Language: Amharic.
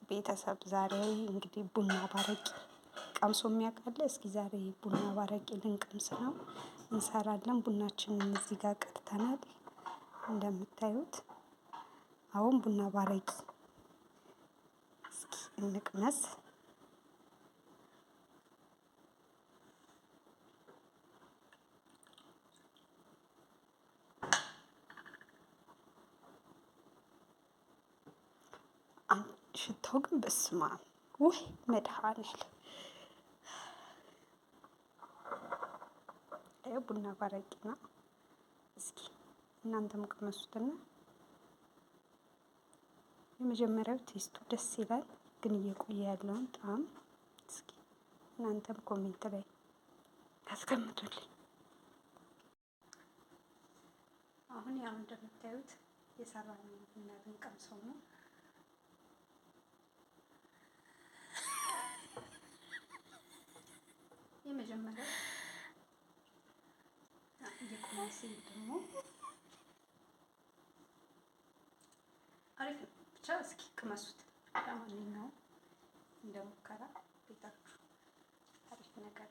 ቤተሰብ ዛሬ እንግዲህ ቡና ባረቂ ቀምሶ የሚያውቅ አለ? እስኪ ዛሬ ቡና ባረቂ ልንቀምስ ነው፣ እንሰራለን። ቡናችንን እዚህ ጋር ቀድተናል እንደምታዩት። አሁን ቡና ባረቂ እስኪ እንቅመስ። ሽታው ግን በስመ አብ ውይ መድኃኒዓለም። ቡና ባረቂ ነው። እስኪ እናንተም ቅመሱትና የመጀመሪያው taste ኡ ደስ ይላል፣ ግን እየቆየ ያለውን ጣዕም እስኪ እናንተም comment ላይ አስቀምጡልኝ። አሁን ያው እንደምታዩት የሰራነው ቡና ልንቀምሰው ነው። የመጀመሪያው እየቆየ ሲሄድ ደግሞ አሪፍ ነው። ብቻ እስኪ ቅመሱት። ለማንኛውም እንደ ሙከራ ቤታችሁ አሪፍ ነገር